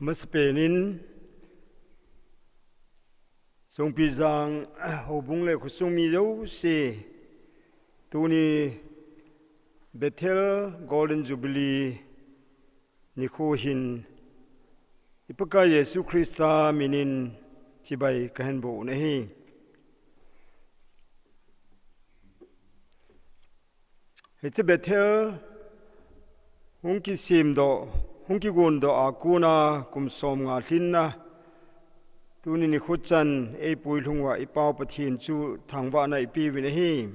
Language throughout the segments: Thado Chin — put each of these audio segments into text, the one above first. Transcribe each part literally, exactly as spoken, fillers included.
Masapen in, Songpijang houbung le khosung mi jouse, tuni Bethel Golden Jubilee nikho hin, i Pakai Jesu Christa minin chibai kahin boh u ahi. Hiche Bethel hung kisemdoh, hung kigondoh a kona kum somnga lhinna, tuni nikho chan eipui lhung uva i Pau Pathen chu thangvahna ipeuvin ahi.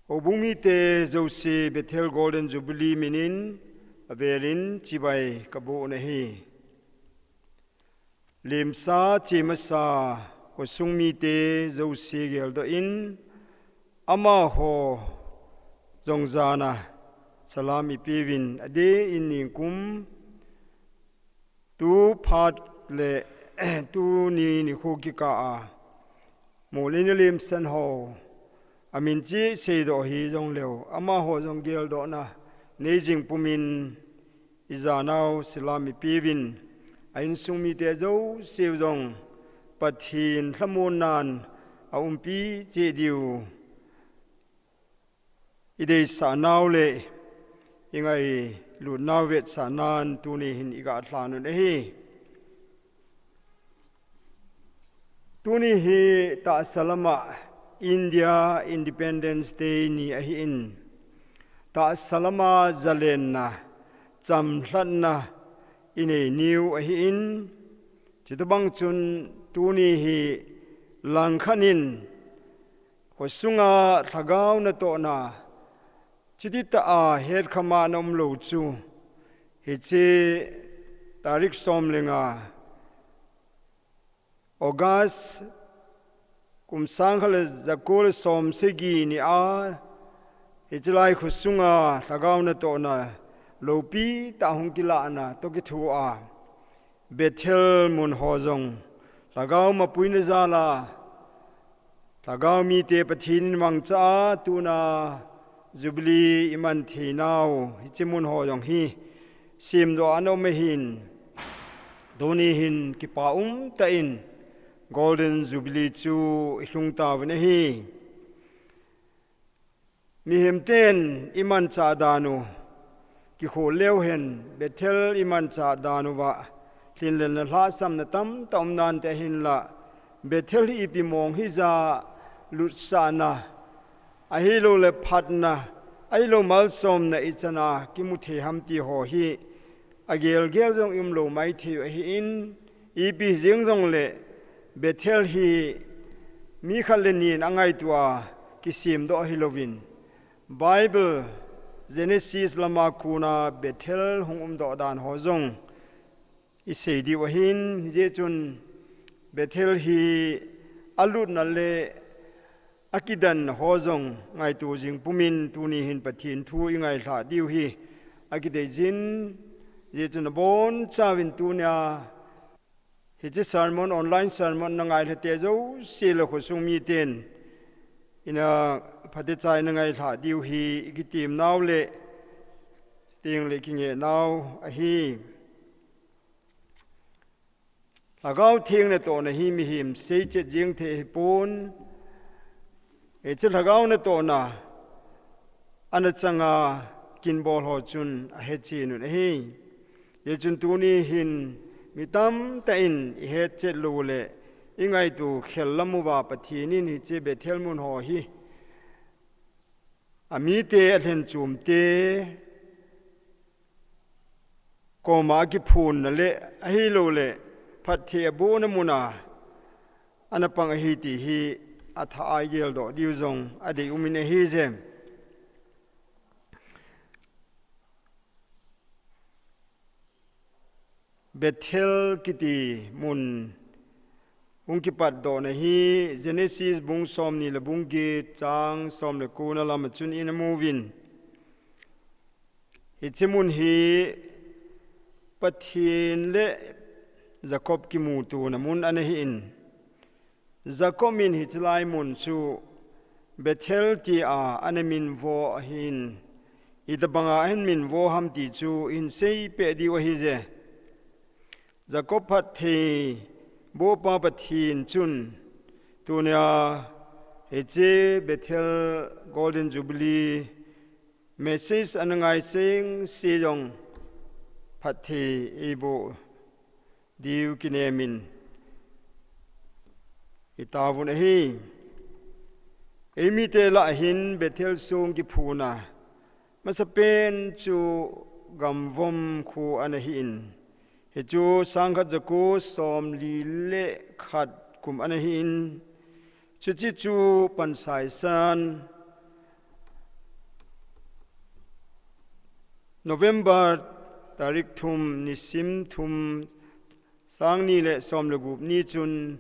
Houbung mite jouse Bethel Golden Jubilee minin avelin chibai kaboh u ahi. Lemsa chemasa khosung mite jouse geldoh in, amaho jong jana salam ipeuvin, adeh in ningkum tu phat le tuni nikho kikah a Molin Lemsan ho, amin chu seidoh hijongleu, amaho jong geldohna nei jing pumin, i janau salam ipeuvin, a insung mite jouseu jong Pathen lhamon nan aumpi cheh diu i deisah nau le i ngailut nau vetsah nan tuni hin i galhan un ahi. Tuni hi tahsa lama India Independence Day ni ahin, tahsa lama zalenna, chamlhatna i nei niu ahin, chutobang chun tuni hi langkhat in khosunga lhagao natohna, chuti tah a hetkhama ana umlou chu, hiche tarik som le nga August kum sang khat le jako le som sagi ni a, hiche lai khosunga lhagao natohna loupi tah hung kilahna toh kithoa, Bethel mun ho jong lhagao mapuina jal a, lhagao mite Pathen in mangcha a tuna Jubilee i man theinau hiche mun ho jong hi semdoh a ana um ahin, tuni hin kipa umtah in Golden Jubilee chu i lhung tauvin ahi. Mihem ten i manchah dan u kikhoh leu hen, Bethel i manchah dan uva lhinlelna lhahsamna tamtah um nante ahinlah, Bethel hi ipi mong hija lutsahna, ahilouleh phatna, ahilou malsomna ichan a kimu thei ham ti ho hi agelgel jong i umlou maithei u ahin, ipi jeng jongleh Bethel hi mi khat le ni in angaito a kisemdoh ahilouvin, Bible Genesis lama kona Bethel hung umdoh dan ho jong i sei diu ahin, hijeh chun Bethel hi alutna le akidanna ho jong ngaito jing pumin tuni hin Pathen thu i ngailhah diu hi akidei jin, hijeh chun abonchauvin tunia hiche sermon, online sermon na ngailhate jouse le khosung miten ina phatecha ina ngailhah diu hi i kitemnau le, chuteng le i kingehnau ahi. Lhagao Theng natohna hi mihem seichet jeng thei ahipon, hiche lhagao natohna ana changa kinbol ho chun ahechen un ahi. Hijeh chun tuni hin mi tamtah in i hetchet lou le i ngaito khel lam uva Pathen in hiche Bethel mun ho hi amite alhenchomte koma akiphonna le ahilouleh phatthei abohna muna ana pang ahi ti hi athah a i geldoh diu jong adei umin ahije. Bethel kiti mun hung kipatdohna hi Genesis bung somni le bung get chang som le kona lama chun ina muvin, hiche mun hi Pathen le Jacob kimutona mun ana hin, Jacob in hiche lai mun chu Bethel tia ana minvo ahin, Itobanga ahin minvo ham ti chu ihin seipeh diu ahije. Jacob phattheibohpa Pathen chun tunia hiche Bethel Golden Jubilee message ana ngai chengse jong phatthei eiboh diu kinemin itaovun ahi. Eimite lah ahin Bethel song kiphutna masapen chu Gamvom kho ana hin, hichu sangkhat jako somli le khat kum ana hin, chuche chu Pansaisan November tarik thum, nisim thum, sangni le somle gup ni chun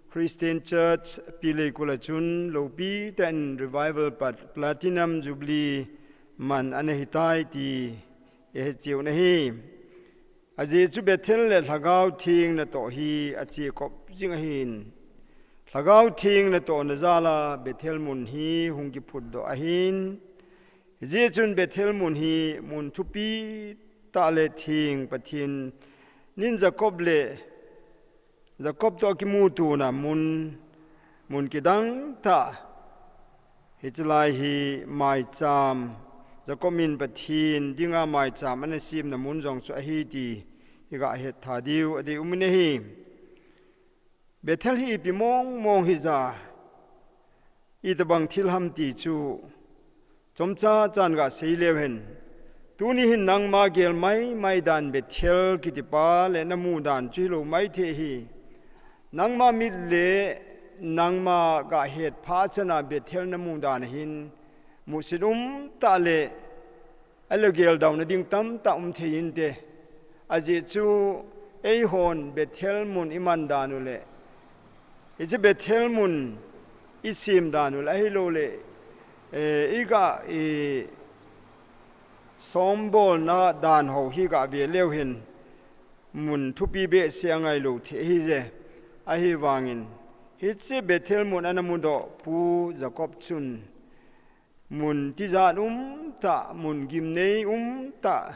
Christian Church Pileikul a chun lopi tah in Revival Pat-, Platinum Jubilee man ana hitai ti ihet cheh u ahi. Ajeh chu Bethel le Lhagao Theng natoh hi achekop jing ahin, Lhagao Theng natohna jal a Bethel mun hi hung kiphutdoh ahin, hijeh chun Bethel mun hi mun thupi tah le theng Pathen in Jacob le Jacob toh akimutona mun, mun kidang tah, hiche lai hi maicham, Jacob in Pathen dinga maicham ana semna mun jong chu ahi ti iga het tha diu adeium ahi. Bethel hi ipi mong mong hija, itobang thil ham ti chu chomcha chan gasei leu hen. Tuni hin nangma gel maimai dan Bethel kitipa le namu dan chu hilou maithei ahi. Nangma mit le nangma gahet phat chana Bethel namu dan ahin musit um tah le ahilouleh geldouna ding tamtah um thei inte. Ajeh chu eihon Bethel mun iman dan u le, hiche Bethel mun isem dan u le, ahilouleh, eh, iga, eh, sombolna dan ho hi gave leu hen mun thupi behseh angailou thei ahije. Ahivangin hiche Bethel mun ana mudoh pu Jacob chun mun tijat um tah, mun gimnei um tah,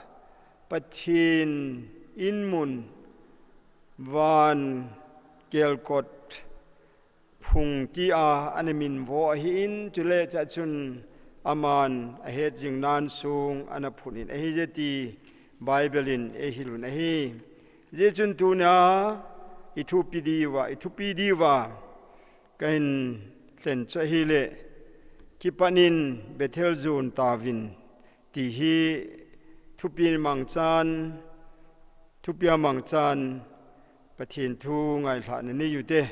Pathen in mun, van kelkot phung tia ana minvo ahin, chule chua chun aman ahet jing nan song ana phut in ahije ti Bible in eihil un ahi. Hijeh chun tunia ithupi diuva, ithupi diuva kahin lhen chu ahile, kipat in Bethel jon tauvin ti hi thupi mangchan, thupia mangchan, Pathen thu ngailhahna nei ute.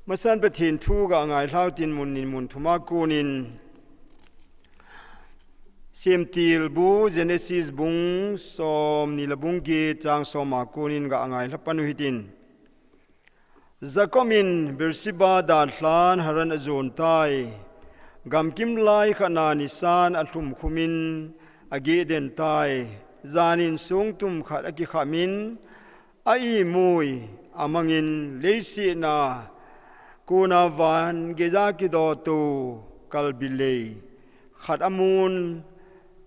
Masan Pathen thu ga ngailhau tin mun nin mun thuma konin Semtilbu Genesis bung somni le bung get chang soma konin ga ngailha pan u hitin. Jacob in Beersheba dalhan Haran ajon tai. Gamkim lai khat na nisan alhum khum in ageh den tai. Jan in songtum khat akikham in a-imui amang in leiset a kona van geija kidoh tou kalbi lei khat amun.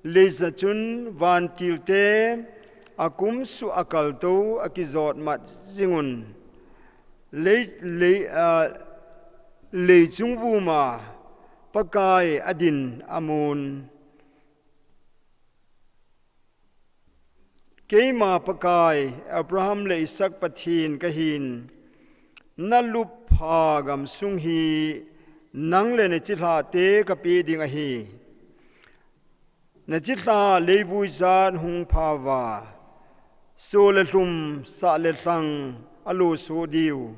Leija chun vantilte akum suh a kaltou akijot mat jing un. Lei, lei, ah, lei chung vuma Pakai adin amun. Keima Pakai, Abraham le Isaac Pathen kahin, nalupha gamsung hi nang le nachilhahte kapeh ding ahi. Nachilhah leivui jat hung phauva, soh le lhum, sah le lhang alo soh diu.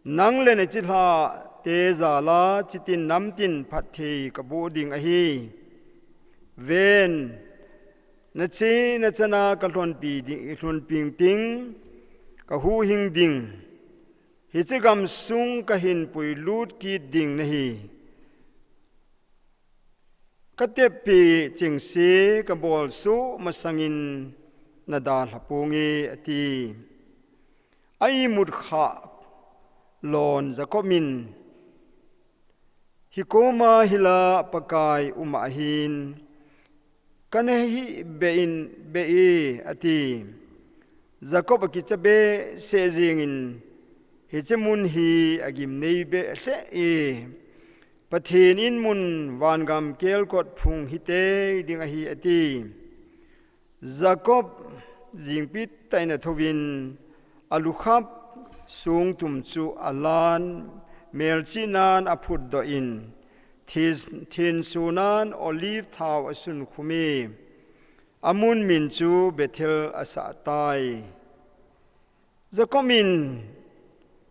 Nang le nachilhahte jal a chitin namtin phatthei kaboh ding ahi. Ven, nache nachan a kalhonpi ding, lhonping ting, kahuhhing ding. Hiche gamsung kahin puilut kit ding nahi. Kateppi chengse kabol soh masangin nadalha ponge ati. A-imut khah lon Jacob in, hikoma hila Pakai um ahin, kana hih beh in beh e, ati. Jacob akicha behseh jingin, hiche mun hi agimnei beh lheh e, Pathen in mun vangam kelkot phung hitei ding ahi, ati. Jacob jingpi tah in athouvin, alukhap songtum chu alan, melchihnan aphutdoh in, thi-, thensunan olive thao asunkhum e, amun min chu Bethel asah tai. Jacob in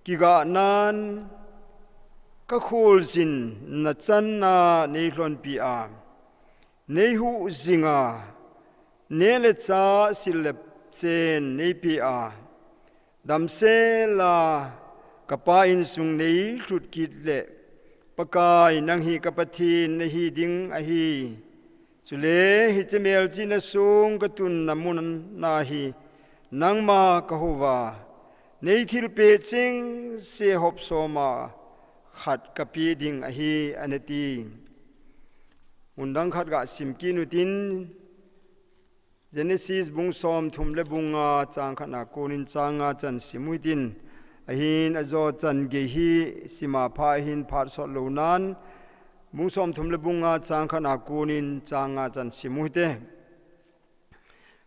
kigahnan kakholjin nachanna neilhonpi a, neihuh jinga, neh le chah sil le chen neipe a, damsel a kapa insung neilhut kit le, Pakai nang hi ka Pathen nahi ding ahi. Chule hiche melchihna song katunna mun a hi nangma kahouva, neithilpeh chengse hop soma khat kapeh ding ahi, anati. Mundang khat gasim kit utin, Genesis bung somthum le bung nga chang khatna konin chang nga chan sim uhitin, ahin ajo chan gei hi sima pha ahin phat sot lou nan, bung somthum le bung nga chang khatna konin chang nga chan sim uhite.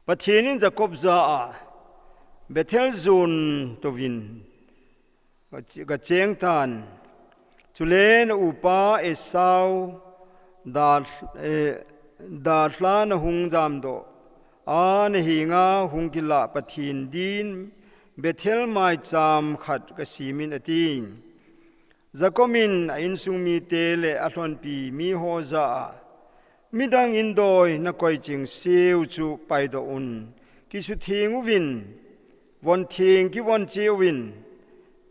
Pathen in Jacob jah a, Bethel jon touvin, ka che-, kacheng tan. Chule na upa Esau, da, eh, dalha nahung jamdoh a, nahenga hung kilah Pathen din Bethel maicham khat kasemin, ati. Jacob in a insung mite le alhonpi miho jah a, midang indoi nakoi chengse u chu paidoh un, kisutheng uvin, von theng kivon cheh uvin,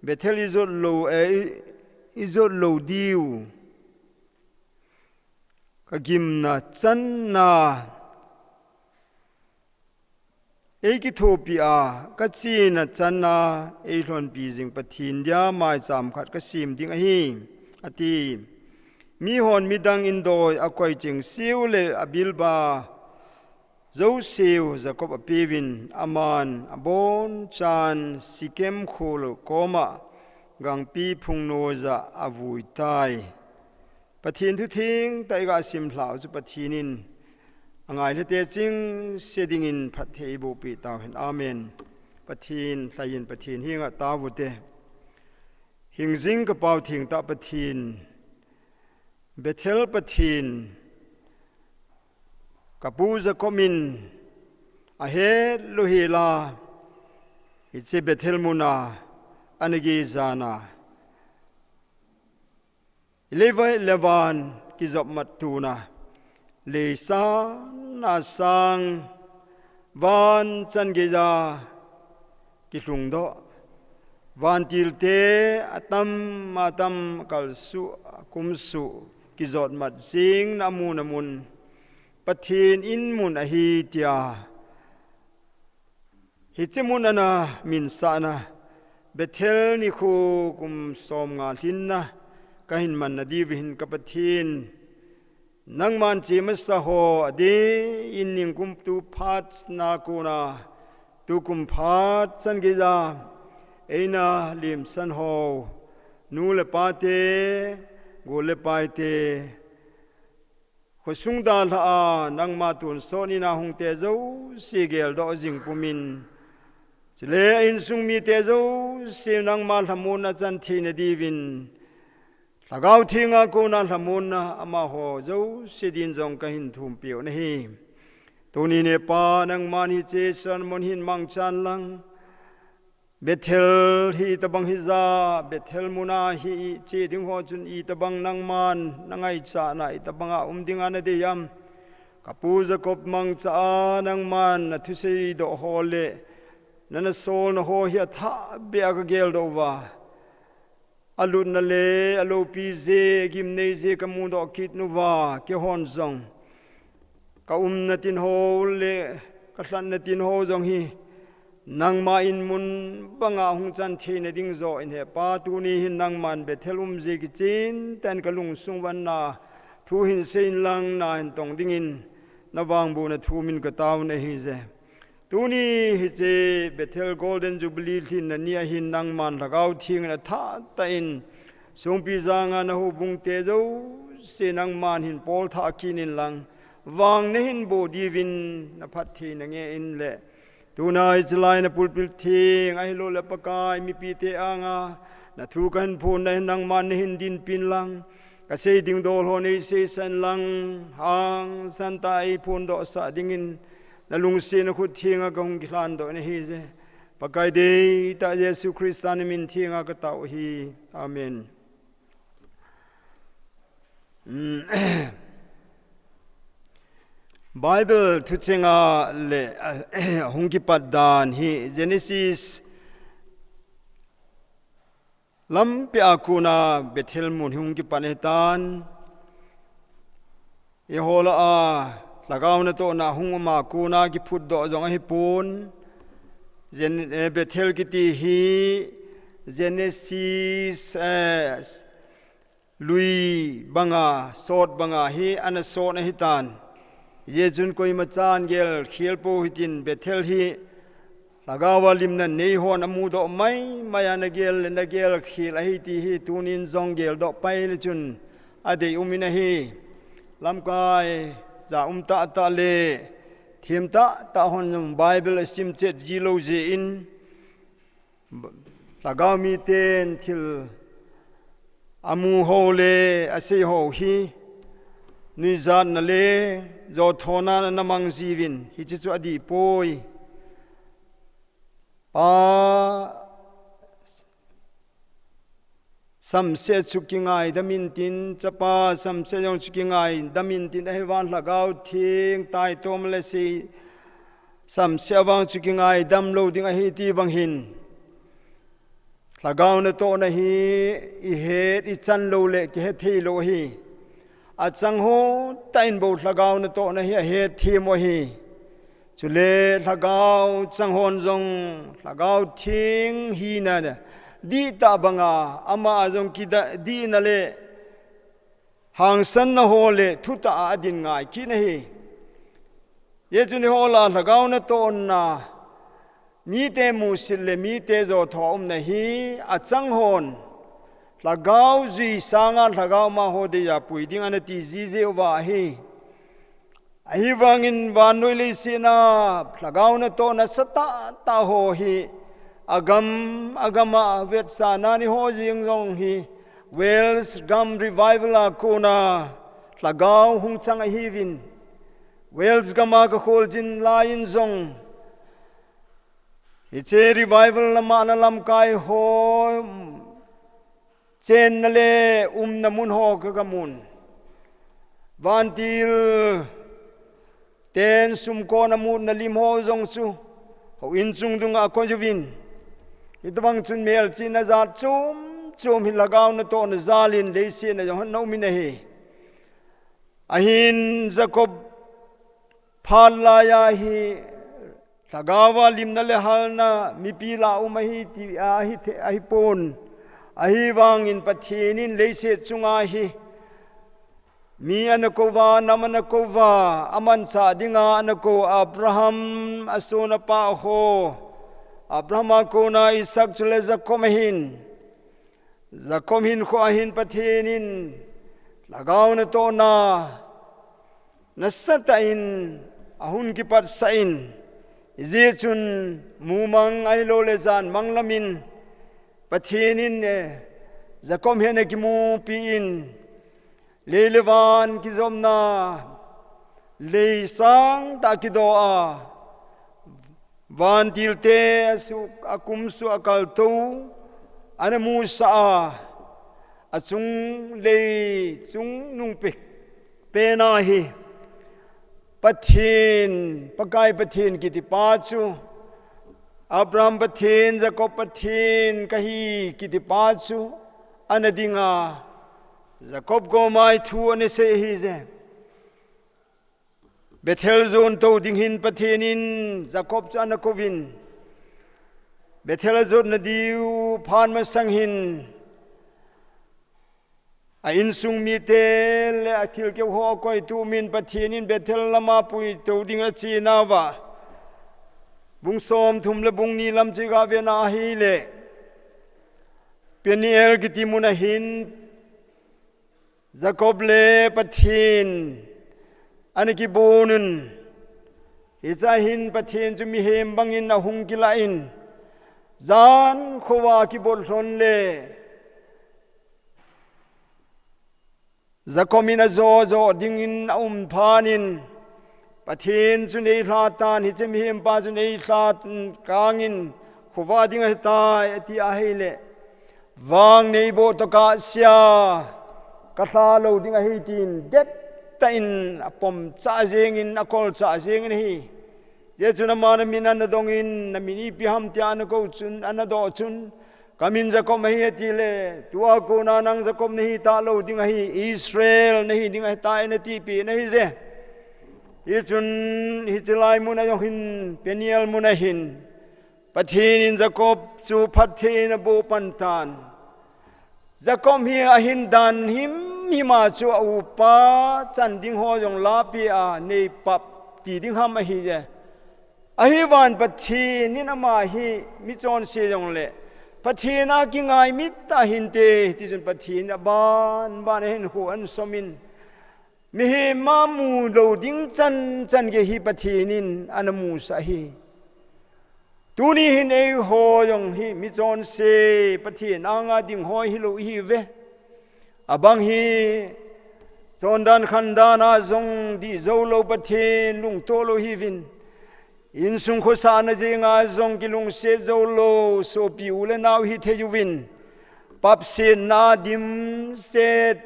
Bethel ijot lou, eh, i-, ijot lou diu kagimna channa eikithopi a, kachena channa eilhonpi jing Pathen dia maicham khat kasem ding ahi, ati. Mihon midang indoi akoi chengse u le abilba jouse u Jacob apeuvin, aman abonchan Shechem khol koma gangpi phung noiya avuitai. Pathen thu thengtah i gasim lhau chu Pathen in angailhate chengse dingin phatthei eiboh peh tauhen. Amen. Pathen lhai in Pathen henga taovute. Hingjing ka Pau thengtah Pathen, Bethel Pathen, ka pu Jacob in ahet lou hela, hiche Bethel muna ana gei jana, lei vai le van kijopmat tuna, leiset a sang van chan geija kilhungdoh, vantilte atam atam kalsuh, akumsuh, kijotmat jing na amun amun, Pathen in mun ahi tia, hiche mun ana minsahna, Bethel nikho kum somnga lhinna kahin manna diu hin ka Pathen, nangman chemasa ho adeh in ningkum tu phat na kona, tukum phat chan geija eina lemsan ho, nu le pate, gol le paite, khosung dalha a nangma tonsot nina hungte jouse geldoh jing pumin, chule a insung mite jouse nangma lhamonna chan theina diuvin, Lhagao Thenga kona lhamonna amaho jouse din jong kahin thumpiu nahi. Tuni nepa nangman hiche sermon hin mangchan lang, Bethel hi itobang hija, Bethel muna hi che ding ho chun itobang nangman nangaichatna itobanga um dinga nadei am. Ka pu Jacob mangcha a nangman nathusei doh ho le nana solna ho hi athah beh a kageldoh uva, alutna le alopi jeh, agimnei jeh kamudoh kit uva, keihon jong ka umna tin ho le ka lhatna tin ho jong hi nangma in mun banga hung chan theina ding joh in hepa, tuni hin nangman Bethel umjing kichen tah in kalungsung uva nathu hin seiyin lang nahin tong dingin navang bou na thumin ka tauna hi je. Tuni hiche Bethel Golden Jubilee lhinna ni ahin nangman Lhagao Theng in atha tah in Songpi janga na houbung te jouse nangman hin pol tha kinin lang vang na hin bou diuvin na phattheina nge in le. Tuna hiche lai na pulpit theng ahilou le Pakai mipi te anga na thu ka hin phon na hin nangman na hin dinpin lang. Ka sei ding dol ho nei seisan lang, hangsan tah a ei phondoh sah dingin, na lungsetna khut thenga ka hung kilhan doh na hi je. Pakai deitah Jesu Christa na min thenga ka tao hi. Amen. Mm. Bible thuchenga le, hung kipat dan hi Genesis lampi a kona Bethel mun hi hung kipan ahitan. Eiho lah a Lhagao natohna hung um a kona kiphutdoh jong ahipon. Gen-, eh, Bethel kiti hi Genesis, eh, lui banga, sot banga hi ana sot ahitan. Hijeh chun koima chan gelkhel pou hitin Bethel hi Lhagao a limna nei hon amudoh maimai a na gel le na gelkhel ahi ti hi tunin jong geldoh pai le chun adei um in ahi. Lamkai ja um tahtah le them tahtah hon jong Bible asim chet ji lou jeh in Lhagao miten thil amu ho le asei ho hi nuijatna le jothona na mang jiuvin hiche chu adih poi. Pa samse chu kingaidam intin, chapa samse jong chu kingaidam intin, ahivangin Lhagao Theng taitom le sei samse avang chu kingaidam lou ding ahi ti bang hin. Lhagao natohna hi ihet ichan lou le kihe thei lou ahi. Achang ho tah in bou Lhagao natohna hi ahet them u ahi. Chule Lhagao chang hon jong Lhagao Theng hina dihtah banga ama a jong kida-, dihna le hangsanna ho le thutah a adin ngai kit ahi. Hijeh chun eiho lah a Lhagao natohna mite musit le mite jotho umna hi achang hon Lhagao jui sanga Lhagao ma ho deiya pui ding ana ti jiji uva ahi. Ahivangin vannoi leiset a Lhagao natohna sa tahtah ho hi agam agam a vetsahna ni ho jeng jong hi Wales gam revival a kona Lhagao hung chang ahiuvin. Wales gam a ka kholjin laiyin jong hiche revival lama ana lamkai ho chenna le umna mun ho ka, ka mun. Vantil ten sumkon a mutna lim ho jong chu houin chung dunga akoi uvin. Hitobang chun melchihna jat chom chom hi Lhagao natohna jalin leiset a jong hung um in ahi. Ahin Jacob phat laiya hi Lhagao a limna le halna mipi lah a um ahi ti ahi the-, ahipon. Ahivangin Pathen in leiset chunga hi mi ana kou va, nam ana kou va, amanchah dinga ana kou Abraham a son a pa ho. Abraham a kona Isaac chule Jacob ahin. Jacob hinkho a hin Pathen in Lhagao natohna nasatah in ahung kipatsah in, hijeh chun mumang ahilou le janmang lamin Pathen in, eh, Jacob hi ana kimupi in, lei le van kijopna, lei sangtah kidoh a, vantil te asuh, akum suh a kaltou ana musah a, achung lei chungnung pe, pena hi Pathen, Pakai Pathen kiti pa chu, Abraham Pathen, Jacob Pathen kahi kiti pa chu ana dinga, Jacob koma thu ana sei ahije. Bethel jon tou ding hin Pathen in Jacob chu ana kouvin. Bethel ajotna diu phat masang hin A insung mite le a thilkeu ho a koitu min Pathen in Bethel lama puitou ding a chenauva. Bung som thum le bung ni lam chu ga vena ahile. Peniel kiti mun ahin Jacob le Pathen ana kibonun. Hicha hin Pathen chu mihem bangin ahung kilah in. Jan khova kibol lhon le. Jacob in ajo jo dingin aum phanin, Pathen chu neilha tan, hiche mihem pa chu neilha kangin, khovah ding ahitai, ati ahile, vang neiboh tokah sia, kalha lou ding ahi tin, dettah in apomcha jengin, akolcha jengin ahi. Hichun ama namin ana dongin, namin ipi ham tia ana kou chun, ana doh chun, Kamin Jacob ahi atile, tua kona nang Jacob nahi talou ding ahi, Israel nahi ding ahitai nati pi nahi je. Hichun, hiche lai mun a jong hin, Peniel mun a hin. Pathen in Jacob chu phatthei in aboh pan tan. Jacob hi ahin dan himhim a chu a upa chan ding ho jong lapi a nei pap ti ding ham ahi je. Ahivangin Pathen in ama hi michonse jongle, Pathen a kingai mit tah hinte, tichun Pathen in aban ban a hinkho ana som in, mihem a mu lou ding chan chan gei hi Pathen in ana musah ahi. Tuni hin eiho jong hi michonse Pathen anga ding ho hilou ihiuve. Abang hi, chondan khandan a jong dih jou lou Pathen lungtoh lou ihiuvin. Insung khosahna jenga jong kilungset jou lou, sopi u le nao hithei uvin. Papsetna dimset.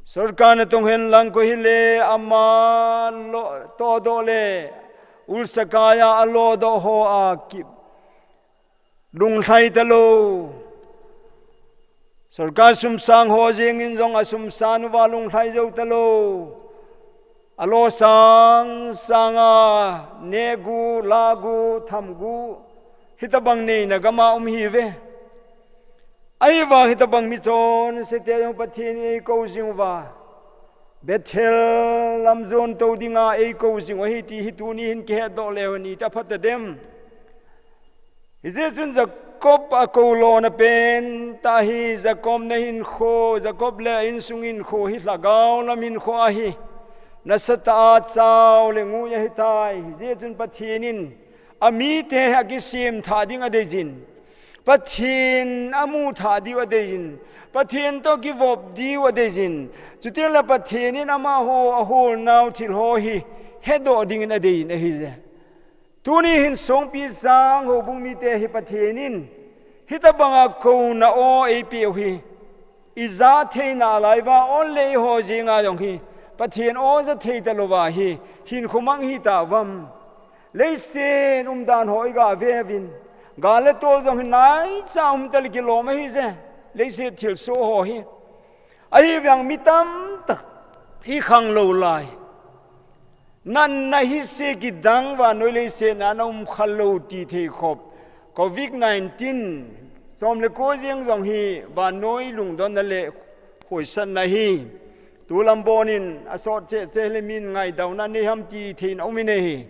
Sorkar natong hen lang koi hile ama lo, todoh le. Ulsa kaiya alodoh ho a ki lunglhai talou. Sorkar sumsang ho jengin jong asumsang uva lunglhai jou talou. Alo sang sanga, neh gu, la gu, tham gu. Hitabang neina gam a um ihiuve. Ahivang hitabang michonse te jong Pathen in eikou jing uva. Bethel lam jon tou dinga eikou jing u ahi ti hi tuni hin kihetdoh leu hen iti aphat tadem. Hijeh chun Jacob a koulona pen tah hi Jacob na hinkho, Jacob le a insung hinkho hi lhagao lam hinkho ahi. Nasatah a chau le ngui ahitai. Hijeh chun Pathen in amite hi akisem thah ding adeijin. Pathen amu thah diu adeijin. Pathen toh kivop diu adeijin. Chuti le Pathen in amaho aholnau thil ho hi hedoh dingin adeijin ahije. Tuni hin Songpi Sang houbung mite hi Pathen in hitabanga kouna o eipeh u hi. Ija thei nalai uva, ole eiho jenga jong hi Pathen o ja thei talou uva hi hinkho mang hita uvam. Leiset umdan ho iga ve uvin. Gal le tol jong hi naicha um tale kilom ahije. Leiset thilsoh ho hi. Ahivang mi tamtah hi khanglou lai. Natna hise kidang vannoi leiset a ana um khalou ti thei khop. Covid nineteen, som le ko jeng jong hi vannoi lungdonna le khoisatna hi. Tulam bonin asot cheh cheh le min ngaidauna nei ham ti thei na um in ahi.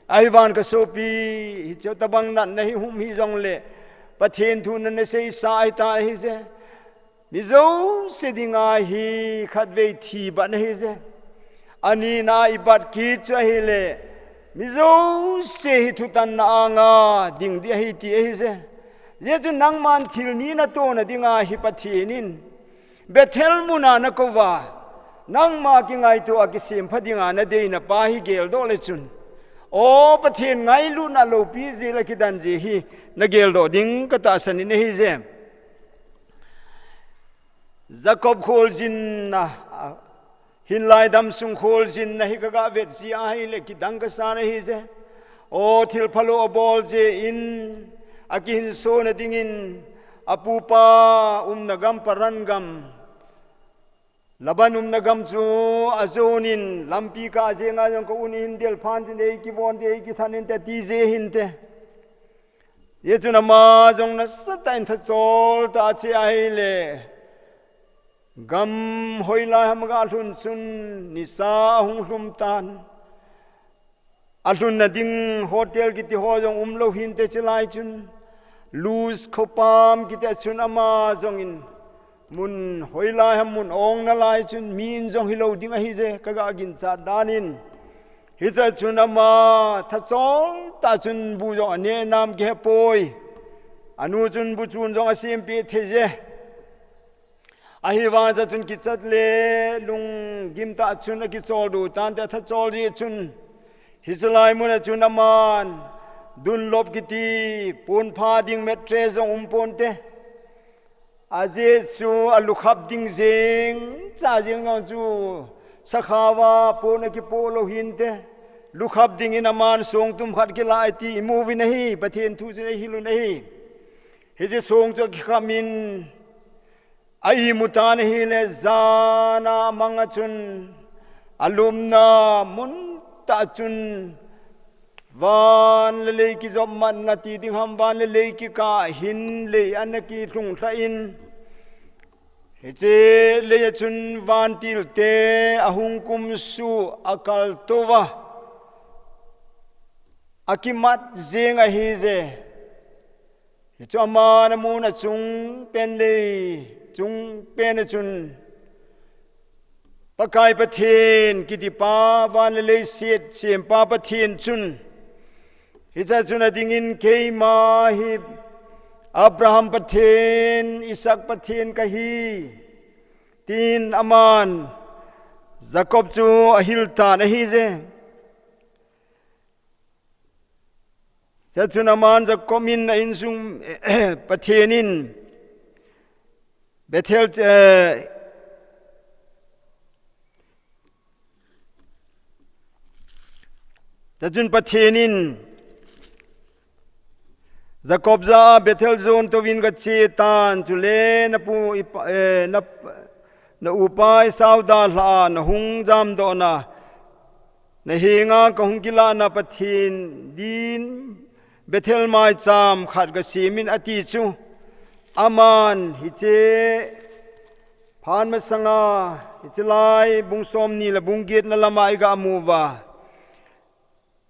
Ahivang ka sopi, hiche tabang natna hi hum hijong le, Pathen thu nana seisa ahita ahije. Mi jouse dinga hi khatvei thi bat ahije. Anina ibat kit chu ahile, mi jouse hi thutanna anga ding ding ahi ti ahije. Hijeh chun nangman thil ni natohna dinga hi Pathen in Bethel muna nakou uva, nangma kingaito a kisempha dinga nadeina pa hi geldoh le chun, o Pathen ngailutna loupi jeh le kidan jeh hi nageldoh ding katahsan in ahije. Jacob kholjinna, hinlai damsung kholjinna hi kaga vet jeh ahile kidang kasan ahije. O thil phalou abol jeh in akihinsona dingin apupa umna gam Paran gam, Laban umna gam chu ajonin lampi kah jenga jong ka un in del phan tin eikivon te eikithan inte ti jeh hinte. Hijeh chun ama jong nasatah in thachol tah a che ahile, Gam hoilai ham aga lhun chun nisa ahung lhum tan. Alhunna ding hotel kiti ho jong umlou hinte, chulai chun Luz khopam kiti a chun ama jongin mun hoilai ham mun ong nalai chun mi in jong hilou ding ahije, kaga ginchat danin. Hiche a chun ama thachol tah chun bu jong aneh nam kihepoi. Anu chun bu chun jong asempeh thei je. Ahivang chun kichat le lunggim tah chun akicholdo tante, athachol jeh chun. Hichelai mun a chun aman Dunlop kiti ponpha ding mattress jong umponte. Ajeh chu alukhap ding jeng, cha jeng jong chu sakhaova pon akipoh lou hinte. Lukhap dingin aman songtum khat kilah e ti imu uvin ahi, Pathen thu chun eihil un ahi. Hiche song chu akikham in, a imu tan ahile, jana amang a chun, alumna mun tah chun, van le lei kijopmatna ti ding ham, van le lei kikah hin lei ana kilhung lhah in, hiche lei a chun vantilte ahung kumsuh, akal touva, akimat jeng ahije. Hichu aman amun a chung pen lei, chung pen a chun, Pakai Pathen kitipa, van le leiset sempa Pathen chun, hiche a chun adingin, keima hi Abraham Pathen, Isaac Pathen kahi, tin aman Jacob chu ahil tan ahije. Hiche a chun aman Jacob in a insung Pathen in Bethel, eh, hiche a chun Pathen in Jacob jah a Bethel jon touvin kache tan, chule napu ipa, eh, na, na upa Esau dalhah a nahung jamdoh na, nahenga kahung kilahna Pathen din Bethel maicham khat kasem in ati chu. Aman hiche phat masanga, hichelai bung somni le bung getna lama iga mu uva,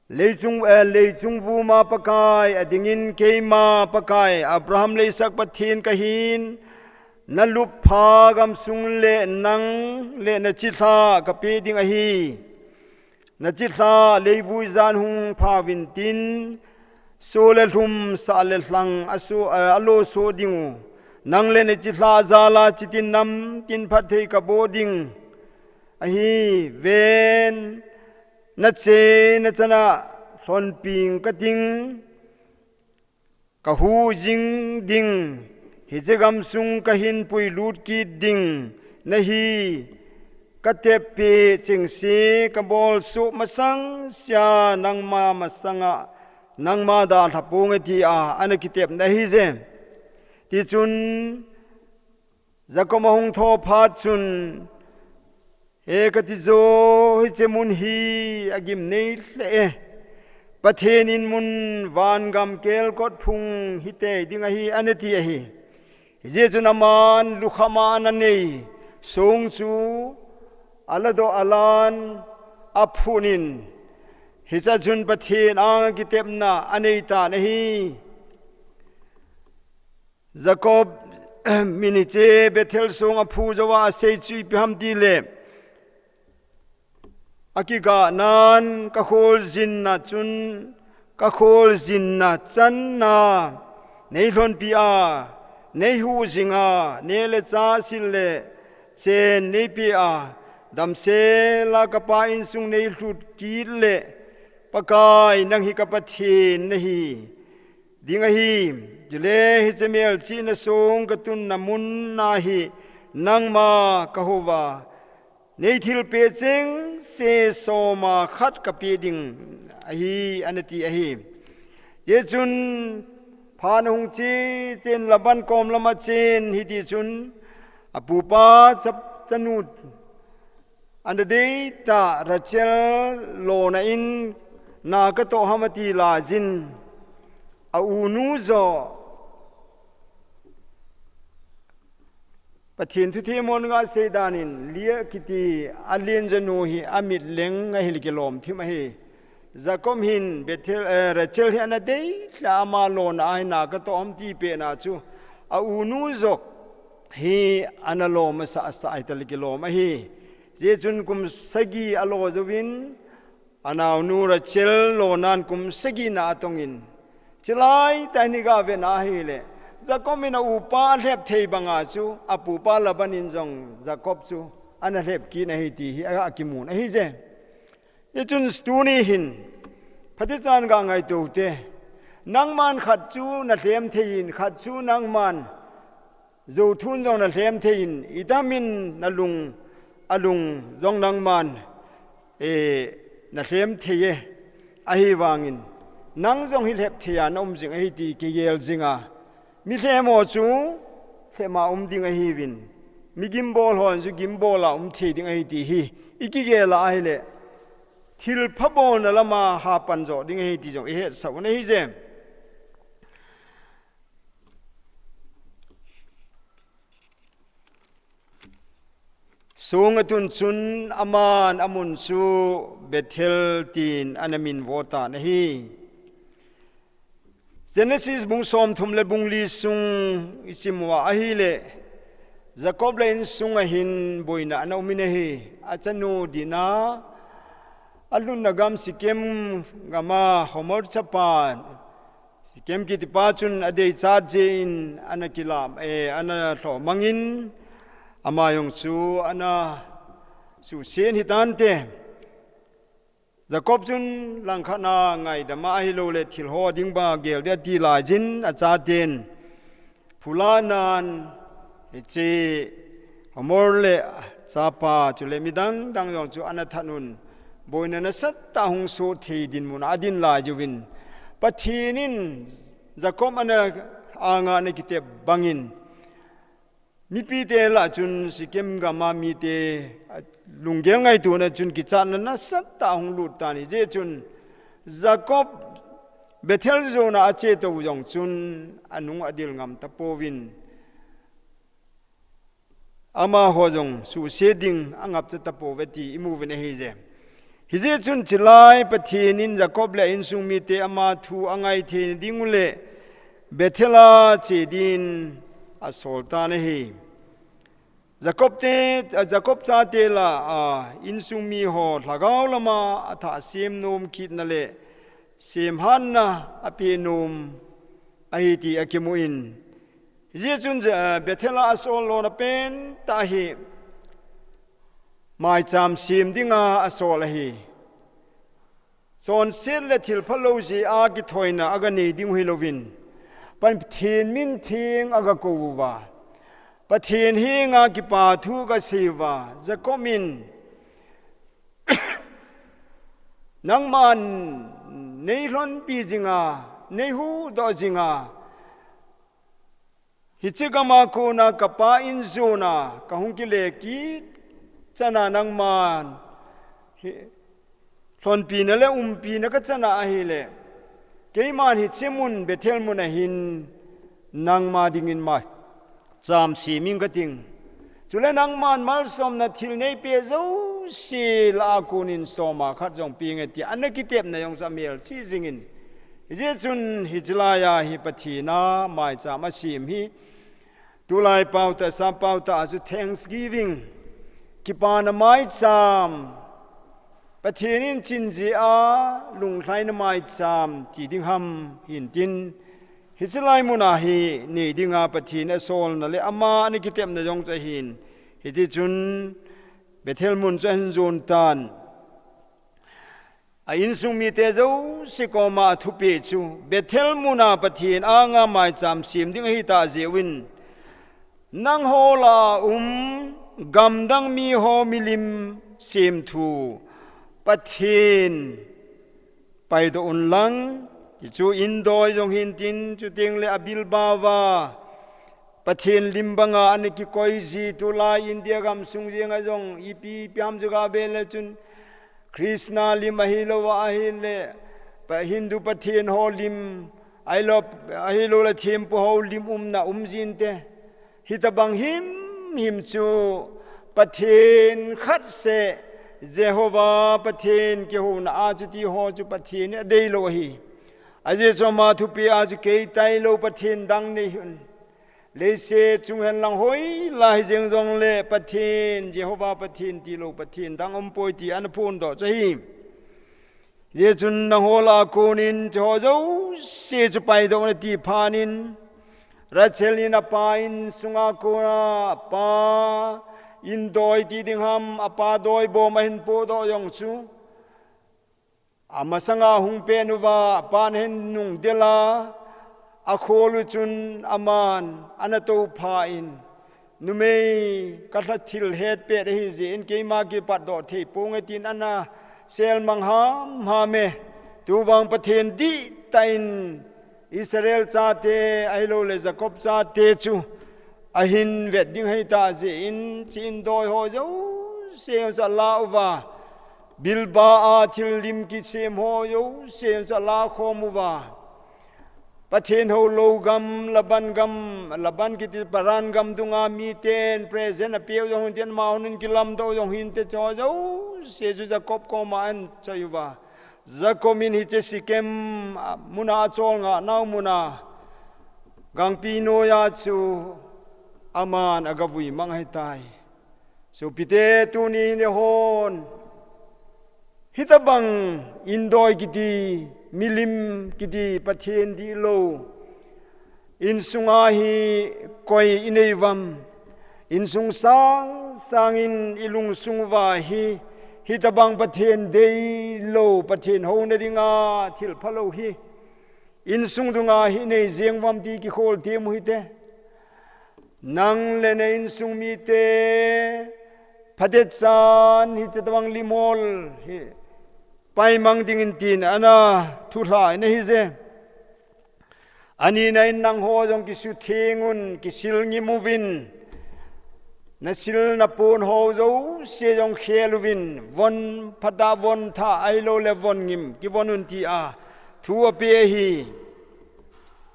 Leichung, eh, leichung vuma Pakai, adingin keima Pakai, Abraham le Isaac Pathen kahin, nalupha gamsung le nang le nachilhah kapeh ding ahi. Nachilhah leivui jan hung phauvin tin, so le lhum, sah le lhang, aso, eh, alo so ding u. Nang le nachilhah jal a chitin namtin phatthei kaboh ding ahi. Ven, nache nachan a lhonping kating, kahu jing ding, hiche gamsung kahin puilut kit ding nahi, katep peh chengse kabol soh masang sea nangma masanga, nangma dalha ponge tia ana kitepna ahije. Tichun, Jacob ahung thou phat chun, he kati jo, hiche mun hi agimnei lheh e. Pathen in mun vangam kelkot phung hitei ding ahi, ana ti ahi. Hijeh chun aman lukham a ana nei song chu aladoh alan aphun in, hiche a chun Pathen anga kitepna anei tan ahi. Jacob min hiche Bethel song aphu jouva asei chu ipi ham tile, akigah nan kakholjinna chun, kakholjinna channa neilhonpi a, neihuh jinga, neh le chah, sil le chen neipeh a, damsel a kapa insung neilhut kit le, Pakai, nang hi ka Pathen nahi ding ahi. Chule hiche melchihna song katunna mun a hi nangma kahouva, neithilpeh chengse soma khat kapeh ding ahi, ana ti ahi. Hijeh chun phat ahung che chen Laban kom lama chen hitichun apupa cha, chanu ana deitah Rachel lona in na katoh ham ati laijin, a unu joh Pathen thu themhon nga seidan in Leah kiti a lenjanu hi a mitleng a hile kilom thim ahi. Jacob hin Bethel, eh, Rachel hi ana deilha ama lona a hi na ka toh ham ti pena chu a unu joh hi ana lom asa asa a hi ta le kilom ahi. Hijeh chun kum sagi a lo jouvin a naonu Rachel lonan kum sagi na a tongin, chilai tah in i ga vena ahile, Jacob in a upa a lhep thei banga chu a pupa Laban in jong Jacob chu ana lhep kit ahi ti hi a kimun ahi je. Hijeh chun tuni hin, phatichan ga ngaito u te, nangman khat chu na lhem thei in, khat chu nangman jou thun jong na lhem thei in, itih ham in na lung, a lung jong nangman, eh, na lhem thei e, ahivangin, nang jong hi lhep thei a na um jing ahi ti kigel jing a, mi lhem ho chu lhem a um ding ahiuvin, mi gimbol ho chu gimbol a um thei ding ahi ti hi i kigel a ahile, thilpha bolna lama hapan jo ding ahi ti jong i hetsah u ahi je. Song a tun chun aman a mun chu Bethel tin ana min vo tan ahi. Genesis bung somthum le bung li sung i sim uva ahile, Jacob le insung a hin boina ana um in ahi. A chanu Dinah, a lhunna gam Shechem gam a Hamor chapa, Shechem kitipa chun a deichat jeh in ana kilam, eh, ana lhomang in, ama jong chu ana suhset in ahi tante. Jacob chun langkhat a ngaidam a ahilou le thil ho ding banga gel ding ati laijin a chaten phula nan hiche Hamor le chapa chule midang dang jong chu ana that un, boina nasatah a hung soh thei dinmun a adin lai uvin, Pathen in Jacob ana anga ana kitep bangin, mipite lah chun Shechem gam a mite, a, lunggel ngaitona chun kichatna nasatah a hung lut tan ahi. Hijeh chun Jacob Bethel jona a che tou jong chun anung adel ngam tapouvin, amaho jong suhset ding angapcha tapouve ti i mu uvin ahi je. Hijeh chun chilai Pathen in Jacob le a insung mite ama thu angai theina ding u le Bethel a che din asol tan ahi. Jacob te, a, Jacob chate lah a insung mi ho lhagao lama athah sem nom kitna le semhatna apeh nom ahi ti akimu in. Hijeh chun, eh, Bethel a asol lona pentah hi maicham sem dinga asol ahi. Chonset le thilphalou jeh a kithoina aga nei ding u hilouvin, Pathen min theng aga kou uva, Pathen henga kipa thu aga sei uva, Jacob in, nangman nei lhonpi jinga, nei huhdoh jinga, hiche gam a kona kapa in jona kahung kile kit chana nangman hi lhonpina le umpina kachana ahile, keiman hiche mun Bethel mun a hin nangma dingin maicham sem ing kating. Chule nangman malsomna thil neipeh jouse lah a konin soma khat jong peng e ti ana kitepna jong chu amelchih jingin. Hijeh chun hiche laiya hi Pathen a maicham asem hi, tulai paotah, sapaotah a chu thanksgiving, kipana maicham, Pathen in chin jeh a lunglhaina maicham ti ding ham hintin, hiche lai mun a hi nei dinga Pathen asolna le ama ana kitepna jong chu ahin, hiti chun Bethel mun chu ahin jon tan. A insung mite jouse koma athupeh chu, Bethel mun a Pathen anga maicham sem ding ahitah jeh uvin, nangho lah a um gamdang miho milim semthu Pathen paidoh unlang, hichu indoi jong hintin, chuteng le abilbauva Pathen lim banga ana kikoi ji, tulai India gamsung jenga jong ipi ipi ham chu gave le chun Krishna lim ahilouva ahile, pa-, Hindu Pathen ho lim, ahilou, ahilou le thempu ho lim umna um jinte. Hitobang him him chu Pathen khat seh, Jehovah Pathen kihouna a chu ti ho chu Pathen in adei lou ahi. Ajeh chu ama thupeh a chu kei tailou Pathen dang nei hih un. Leiset chung hen lang hoilai jeng jongle Pathen, Jehovah Pathen tilou Pathen dang umpoi ti ana phondoh chu ahi. Hijeh chun nangho lah a konin hiche ho jouse chu paidoh un ati phat in, Rachel in apa insunga kona apa in doi ti ding ham, apa doi bom ahin pohdoh jong chu, amasanga hung pet uva, apan ahin nungdel a, akhol u chun aman ana toupha in, numei kalha thil hetpet ahijeh in keima kipatdoh thei ponge tin ana selmang hamham e. Tuvang Pathen dihtah in Israel chate ahilouleh Jacob chate chu ahin vet ding ahitah jeh in, hiche in doi ho jouse chu ala uva, Bilba a thil lim kisem ho jouse chu ala khom uva, Pathen hou lou gam, Laban gam, Laban kiti Paran gam dunga miten present apeu jong hinte, amahon ahin kilamdoh jong hinte, hiche ho jouse chu Jacob koma ahin choi uva. Jacob in hiche Shechem, a, muna acholngah nau muna gangpi noiya chu aman agavui mang ahitai. Sopite, tuni neihon hitabang in doi kiti, milim kiti, Pathen dihlou insunga hi koi inei uvam? Insung sang sangin ilungsung uva hi hitabang Pathen deilou, Pathen houna dinga thil phalou hi insung dunga hi nei jeng uvam ti kikhol tem u hite. Nang le na insung mite phatechan hiche tabang limhol hi paimang dingin tin ana thulha in ahije. Anina in nangho jong kisutheng un, kisil ngim uvin, nasil napon ho jouse jong khel uvin, von phatah von thah ahilouleh von ngim kivon un tia thu apeh ahi.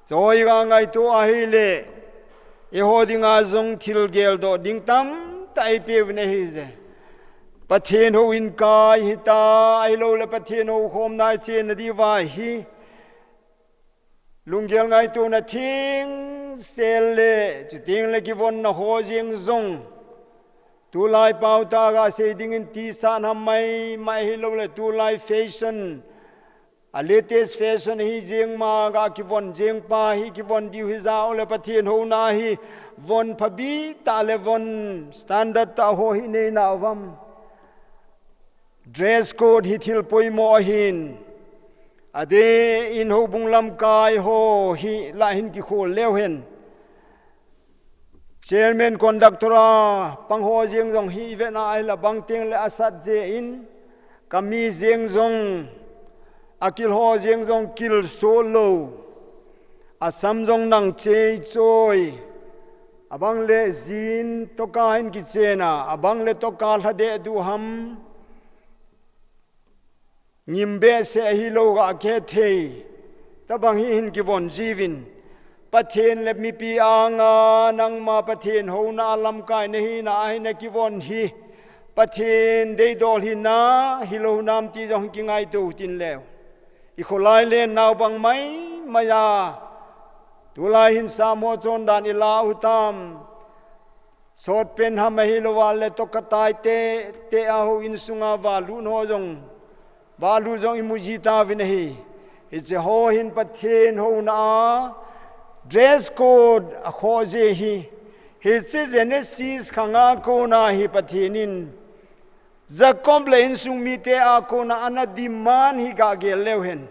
Choi ga ngaito ahile, eiho dinga jong thil geldoh ding tamtah eipeh uvin ahije. Pathen houin kai hita, ahilouleh Pathen houkhomna ichenna diuva hi lunggel ngaitona thengsel le, chutengle kivonna ho jeng jong, tulai paotah a gasei dingin T-shirt ham maimai ahilouleh tulai fashion, a latest fashion ahi jeng ma ga kivon jeng pa hi, kivon diu hija uleh Pathen houna hi von phabep tah le von standard tah ho hi neina uvam? Dress code hi thil poimo ahin, adeh in houbung lamkai ho hi lah hin kikhol leu hen. Chairman, conductor a pang ho jeng jong hi ivetna ahile bang tengle asat jeh in, kami jeng jong, akil ho jeng jong kilsoh lou, asam jong nang chei choi, abangle jean toka hin kichen a, abangle toka lha dehduh ham, ngim behseh ahilou ga kihethei tabang hi hin kivon jiuvin, Pathen le mipi anga nangma Pathen houna a lamkai nahina ahi nakivon hi Pathen deidol hina hilou nam ti jong kingaito tin leu. Ikholai lennau bang maimai a tulai hin samho chondan ilah u tam? Short pant ham ahilouva le toka tai tehteh a houin sunga valut ho jong, valut jong imu ji tauvin ahi. Hiche ho hin Pathen houna a dress code akhoh jeh hi, hiche Genesis khanga kona hi Pathen in Jacob le insung mite a kona ana demand hi gagel leu hen.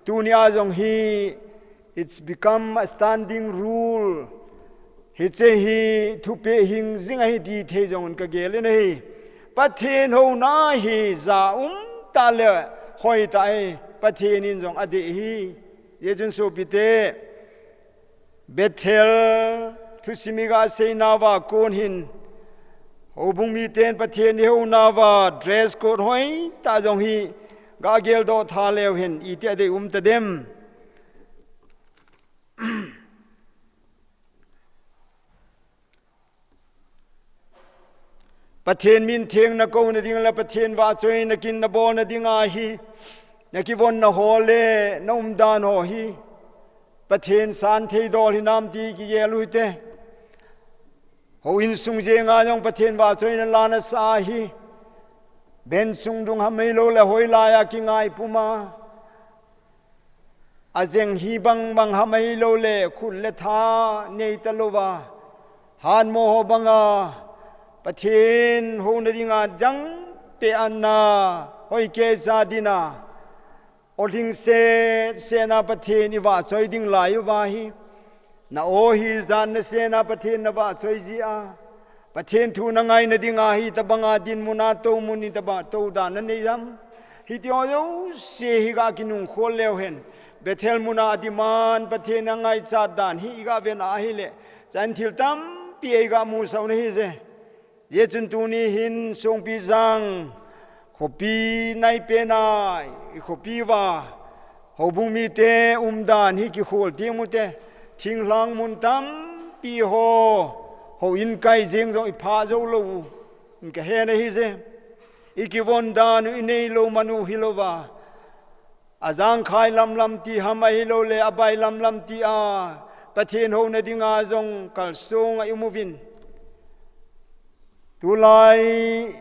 Tunia jong hi, it's become a standing rule. Hiche hi thupeh hing jing ahi ti thei jongun kagel in ahi. Pathen houna hi ja umtah le hoitah ahi. Pathen in jong adei ahi. Hijeh chun sopite, Bethel thusim iga seinauva kon hin, houbung miten Pathen ihounauva dress code hoitah jong hi gageldoh tha leu hen, iti adei um tadem? Pathen min theng na kouna ding le Pathen vahchoina kin na bolna ding ahi. Na kivonna ho le na umdan ho hi Pathen san thei dol hinam ti kigel u hite. Houin sung jenga jong Pathen vahchoina la na sa hi. Bench sung dung ham hilou le hoilai a kingai puma. Ajeng hi bang bang ham hilou le khut le tha nei talouva. Hanmo ho banga Pathen houna dinga jang pe anna hoi ke ja dina. O lhingset sena Pathen i vahchoi ding lai uva hi. Na o hi jan na sena Pathen na vahchoi jia. Pathen thu na ngaina dinga hi tabanga dinmuna toumun i taba tou dan na nei jam. Hiti ho jouse hi ga kinung khol leu hen. Bethel muna a demand Pathen a ngaichat dan hi i ga ven ahile. Chan thil tampi ei ga mu sau na hi je. Hijeh chun tuni hin Songpijang khopi nai pena i khopi uva houbung mite umdan hi kikhol ti mu te, thinglhang mun tampi ho houin kai jeng jong i pha jou lou u in ka he na hi je. I kivon dan u i nei lou man u hilouva. Ajangkhai lamlam ti ham ahilou le abai lamlam ti a Pathen houna dinga jong kalsong a i um uvin. Tulai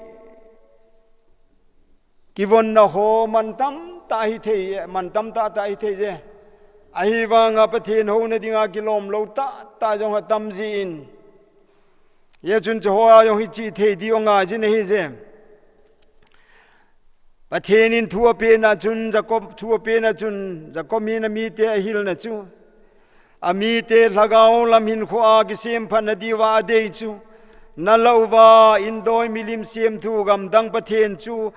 kivonna ho man tamtah hi thei, man tamtah tah hi thei je. Ahivanga Pathen houna dinga kilom lou tahtah jong ha tam jin. Hijeh chun chu ho a jong hi chi thei di ong a jin ahi je. Pathen in thu a pena chun Jacob, thu a pena chun Jacob min a mite a hilna chu. A mite lhagao lam hinkho a kisem phat na diuva a dei chu. Na louva in doi milim sem thu gamdang Pathen chu.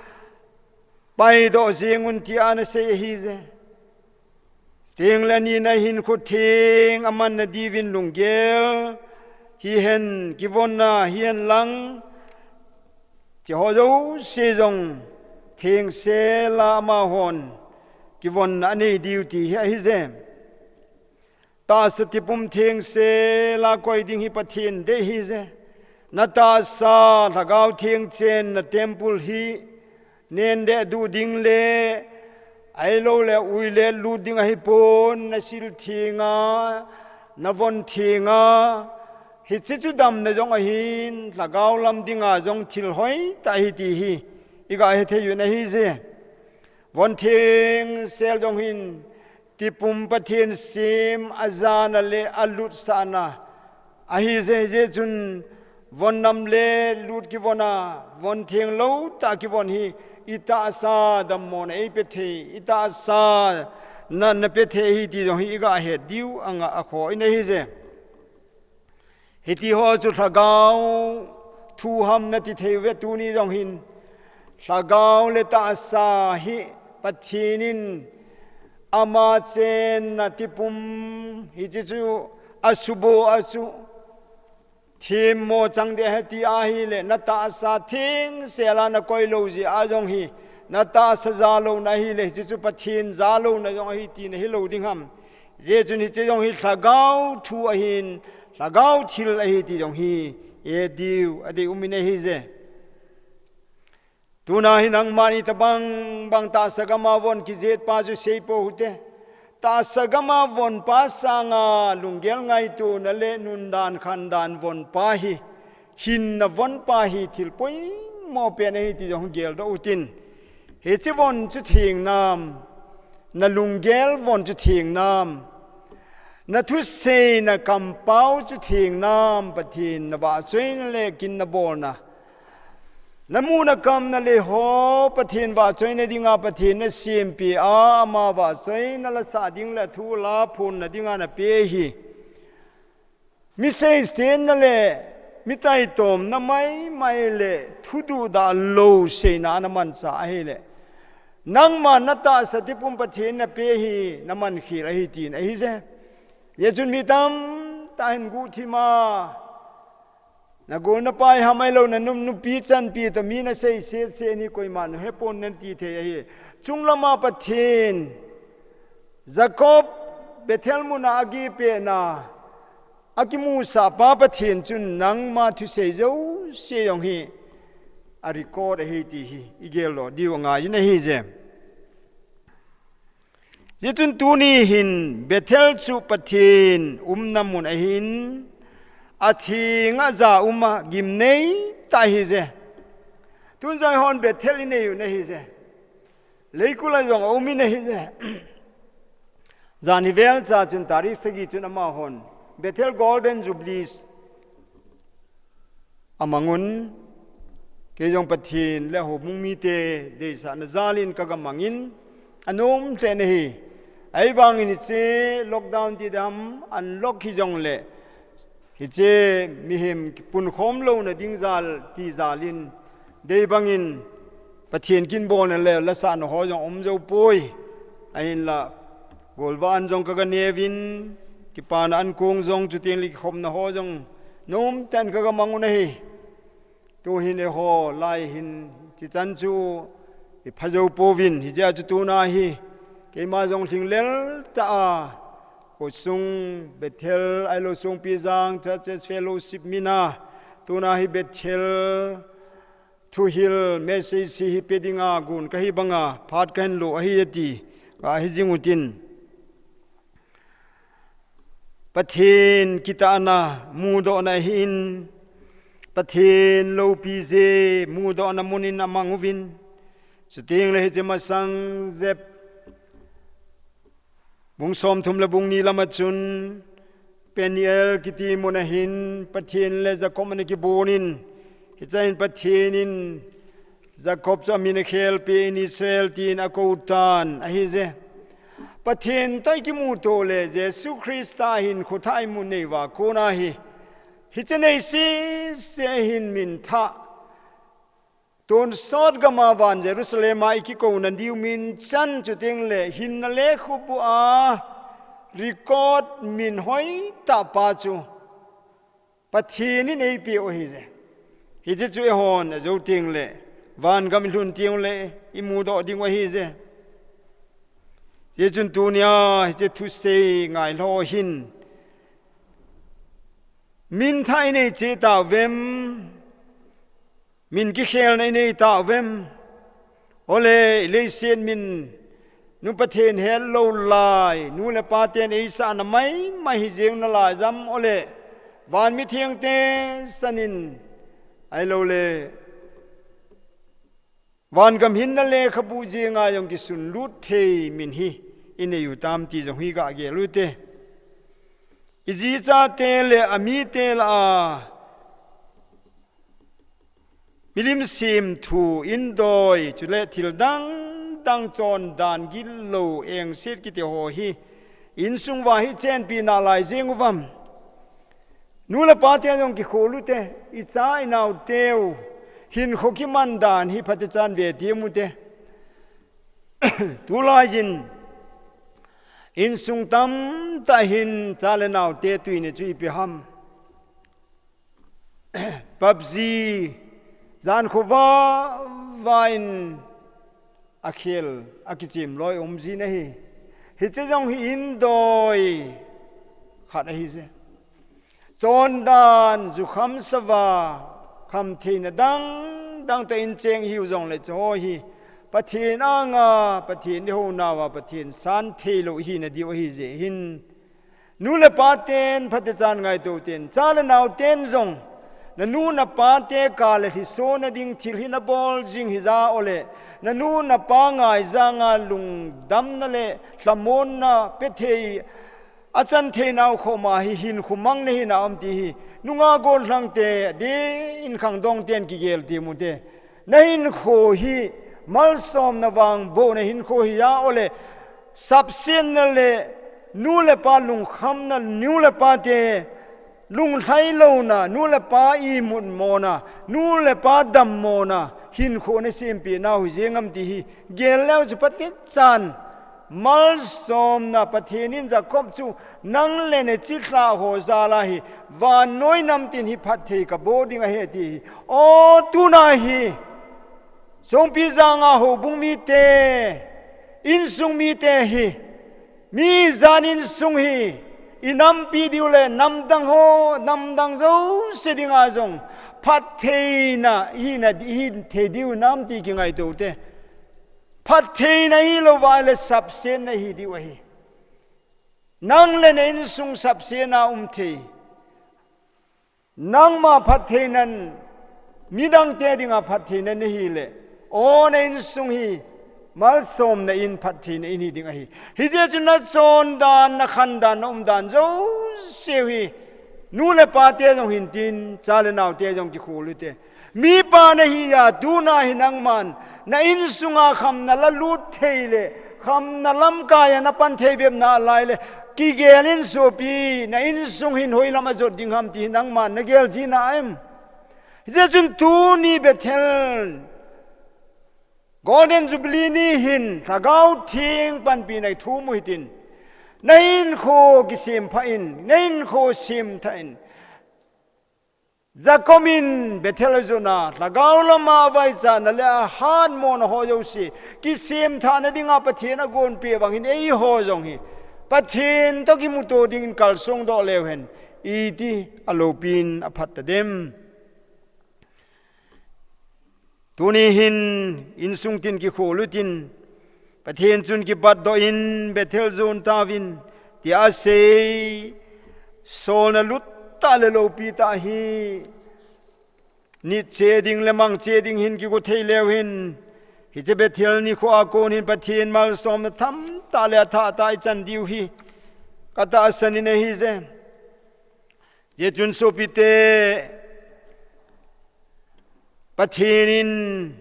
Paidoh jeng un ti a na sei ahi je. Teng le ni na hinkho theng a man na diuvin lunggel. Hihen kivonna hihen lang. Ti ho jouse jong thengsel a amahon kivonna a nei diu ti hi ahi je. Tahsa tipum thengsel a koi ding hi Pathen dei hi je. Na tahsa lhagao theng chen na temple hi nen le du ding le ahilou le ui le lut ding ahi pon na sil thenga na von thenga. Hiche chu damna jong ahin, lhagao lam dinga jong thil hoi tah ahi ti hi i ga he thei u na hi je. Von thengsel jong hin tipum Pathen sem a jana le a lutsahna ahi je, hijeh chun von nam le lut kivon a von theng lou tah kivon hi i tahsa dammona ei pe thei, i tahsa na, na pe thei hi ti jong hi i ga het diu anga a kho i na hi je. Hiti ho chu lhagao thu ham na ti thei uve tuni jong hin. Lhagao le tahsa hi Pathen in ama chenna tipum hiche chu a subo a chu themmo chang ding ahi ti ahile na tahsa thengsel a na koi lou jeh a jong hi na tahsa jalouna ahile hiche chu Pathen jalouna jong ahi ti na hi lou ding ham. Hijeh chun hiche jong hi lhagao thu ahin, lhagao thil ahi ti jong hi, e diu, adei um in ahi je. Tuna hi nangman itobang bang tahsa gam a von kijet pa chu sei pou hite. Tahsa gam a von pa sanga lunggel ngaitona le nundan khandan von pa hi, hinna von pa hi thil poimo pen ahi ti jong geldoh utin. Hiche von chu theng nam, na lunggel von chu theng nam, na thusei na kampao chu theng nam, Pathen na vahchoina le kin na bolna. Na muna kamna le ho, Pathen vahchoina dinga Pathen na sempeh a, ama vahchoina la sah ding le thu la phonna dinga na pe hi. Mi seisetna le, mi taitomna maimai le, thuduhdah lou seina na manchah ahile. Nangma na tahsa tipum Pathen na pe hi, na mankhel ahi tin ahi je. Hijeh chun mi tamtah hin guhthim a. Na gol na pai ham ahilou na num nupi chanpi toh mi na seiset set hi koiman na hepon nan ti thei ahi. Chunglama Pathen. Jacob Bethel muna ageh pehna. Akimusah pa Pathen chun nangma thusei jouse jong hi. a record ahi ti hi i gel lo diu angai in ahi je. Zia chun tuni hin Bethel chu Pathian umna mun ahin, a thing a za um a gimnei tah ahi je. Tun zong hon Bethel i nei u ahi je. Leikul a zong a um in ahi je. Zan hi vel cha chun tarik sagi chun amahon Bethel Golden Jubilee a mang un, kei zong Pathian le houbung mite deisahna jal in ka ga mang in a nuam hle na hi. Ahivangin hiche lockdown ti dam, unlock hi zong le hiche mihem kipunkhawm lona ding jal ti jal in dei bangin Pathian kin bawlna le lasahna haw zong um zo poi. Ahinla golva an zong ka ga neuvin, kipana an kung zong, chuteng le kikhopna haw zong nuam ten ka ga mang u ahi. Tu hin eiho lai hin chichan chu i pha zo pouvin, hijeh a chu tuna hi keima zong hling lel ta a, khosung Bethel ahilo Songpijang Churches Fellowship mina tuna hi Bethel thuhil message hi pe dinga gun ka hi banga phat ka hin lo ahi ti ka hi zing utin. Pathian kitahna mudohna hin, Pathian lopi je mudohna munin a mang uvin. Chuteng le hiche masang Zep bung sawmthum le bung ni lama chun Peniel kiti muna hin Pathian le Jakob ana kibunin, hiche a hin Pathian in Jakob chu a min a khelpi in Israel tin a ko tan ahi je. Pathian toh i kimuto le Jesu Christa hin khutha i mu nei uva kona hi, hiche nei sese hin min thah tonsot gama van Jerusalem a i kikona diu min chan, chuteng le hinna lekhabu a record min hoi tah pa chu Pathian in eipeh u ahi je. Hiche chu eihon a zo teng le van gam i lhun teng le i mudoh ding u ahi je. Hiche chun tunia hiche thusei ngai lou hin, min thah i nei cheh tau vem, min kikhelna i nei tau vem? Ole, i leiset min nu Pathian het lou lai, nu le pa ten eisahna maimai hi jeng nalai jam? Ole, van mithengte sanin ahilo le van gam hinna lekhabu jenga jong kisunlut thei min hi i nei u tam ti jong hi ga gel u te. I jichate le a mite lah a milim semthu, indoi, chule thil dang dang chondan gilou, engset kiti ho hi insung uva hi chenpi nalai jeng uvam? Nu le pa te jong kikhol u te, i cha i nau teu hinkho kiman dan hi phatechan ve ti mu te. Tulai jin insung tamtah hin cha le nau te tuina chu ipi ham? PUBG, jankhovah vah in a khel, a kichim loi um jin ahi. Hiche jong hi indoi khat ahi je. Chondan, jukham sava, khamtheina dang dang toh incheng hiu jongle chu ho hi Pathen anga, Pathen i hou nauva Pathen san theilou hina diu ahi jeh hin, nu le pa ten phatechan ngaito ten, cha le nau ten jong na nu na pa te kah le lhisona ding thil hi na bol jing hija ole, na nu na pa ngaijanga lungdamna le lhamonna pe thei, a chan theinau khoma hi hinkho mang na hina um ti hi nunga gollhang te, adeh in khangdong ten kigel ti mu te. Na hinkho hi malsomna vangbohna hinkho hija ole, sapsetna le nu le pa lungkhamna, nu le pa te lunglhai louna, nu le pa imut mona, nu le pa dam mona hinkho na sempeh nau hi jeng am ti hi gel leu chu phatechan malsomna Pathen in Jakob chu nang le na chilhah ho jal a hi vannoi nam tin hi phatthei ka boh ding ahi ti hi. O, tuna hi Songpijang a houbung mite, insung mite hi, mi jan insung hi inampi diu le namdang ho, namdang jouse dinga jong phattheina hina, hithei diu nam ti kingaito te. Phattheina hilou va le sapsetna hi diu ahi. Nang le na insung sapsetna um thei. Nangma phattheinan midangte dinga phattheina nahi le, o na insung hi malsomna in phattheina in hi ding ahi. Hijeh chun na chondan, na khandan, na umdan jouse hi nu le pate jong hintin, cha le naote jong kikhol u te. Mipa nahi a, tuna hi nangman na insunga kham na la lut thei le, kham na lamkai a na pan thei bep nalai le, kigel in sopi, na insung hin hoilam a jot ding ham ti hi nangman na gel jina em? Hijeh chun tuni Bethel Golden Jubilee ni hin Lhagao Theng panpina i thum u hitin, na hinkho kisempha in, na hinkho semtha in. Jacob in Bethel a jona, Lhagao lama vaichatna le ahatmona ho jouse kisemthahna dinga Pathen agonpeh bang hin eiho jong hi Pathen toh kimuto dingin kalsong doh leu hen, iti aloupin aphat tadem? Tuni hin insung tin kikhol u tin, Pathen chun kipatdoh in Bethel jon tauvin, tia asei. Solna lut tah le loupi tah hi nit che ding le mang che ding hin kigo thei leu hin, hiche Bethel nikho a kon hin Pathen malsomna tamtah le athah tah ichan diu hi katahsan in ahi je. Hijeh chun sopite, Pathen in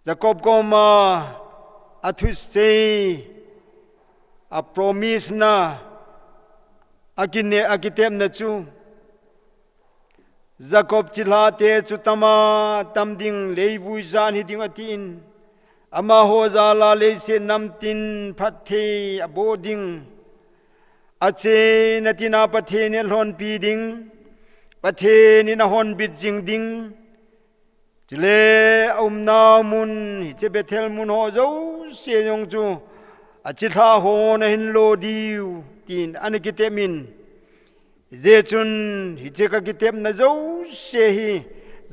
Jacob koma athusei, apromise na, akine, akitepna chu, Jacob chilhate chu tama tam ding, leivui jan hi ding atin, amaho jal a leiset namtin phatthei aboh ding. Acheina tina Pathen in alhonpi ding, Pathen in ahonbit jing ding. Chule aumnau mun, hiche Bethel mun ho jouse jong chu achilhah hon ahin lo diu, tin ana kitep in. Hijeh chun hiche kakitepna jouse hi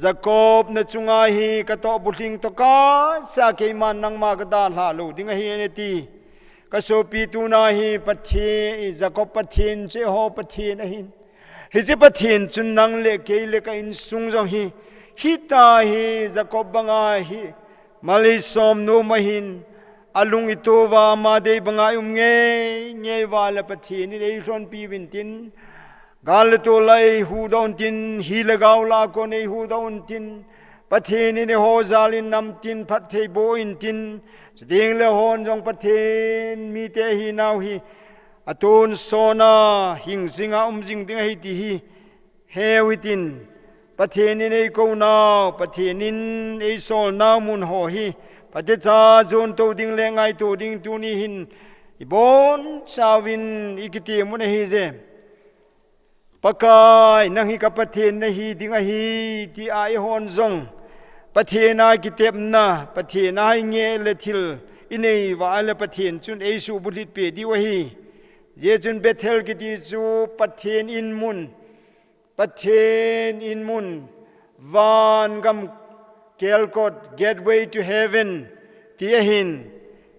Jacob na chunga hi katoh bulhing tokah sa keiman nangma kadalhah lou ding ahi, ati. Kasopi, tuna hi Pathen, Jacob Pathen chu eiho Pathen ahin. Hiche Pathen chun nang le kei le ka insung jong hi, hitia hi Jacob banga hi mal eisom nom ahin, alung itouva ama dei banga i um ngei ngei uva le Pathen in eilhonpi uvin tin, gal le tol a eihuhdoh un tin, hi le gou lah a kon eihuhdoh un tin, Pathen in eiho jal in namtin phatthei boh in tin, chuteng le hon jong Pathen mite ahinau hi atonsot a hing jing a um jing ding ahi ti hi heu hitin, Pathen in eikou nau, Pathen in eisol nau mun ho hi phatecha jon tou ding le ngaito ding tuni hin ibonchauvin ikiti mun ahi je. Pakai, nang hi ka Pathen nahi ding ahi, tia eihon jong Pathen a kitepna, Pathen a ngeh le thil inei uva ahile Pathen chun eisuh bulhit peh diu ahi. Hijeh chun Bethel kiti chu Pathen in mun, Pathen in mun, van gam kelkot, gateway to heaven, ti ahin.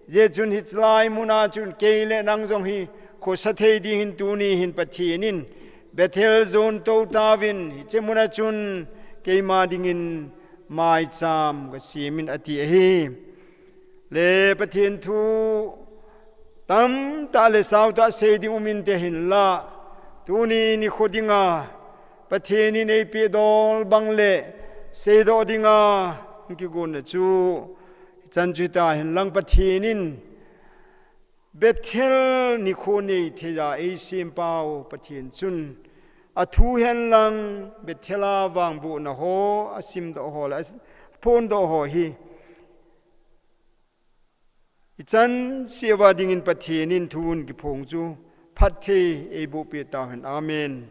Hijeh chun hichelai mun a chun kei le nang jong hi khosa thei ding hin tuni hin Pathen in Bethel jon tou tauvin, hiche mun a chun keima dingin maicham kasem in ati ahi. Le Pathen thu tamtah le sautah sei ding um inte hinla, tuni nikho dinga Pathen in eipeh dol bang le seidoh dinga kigonna chu hichan chu hita henlang, Pathen in Bethel nikho nei thei a eisempau Pathen chun athu henlang, Bethel a vangbohna ho, asimdoh ho le aphondoh ho hi ichan cheh uva dingin Pathen in thu hung kiphong chu phatthei eiboh peh tauhen. Amen.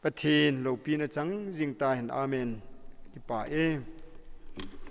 Pathen loupina chang jing tahen. Amen. Kipah e.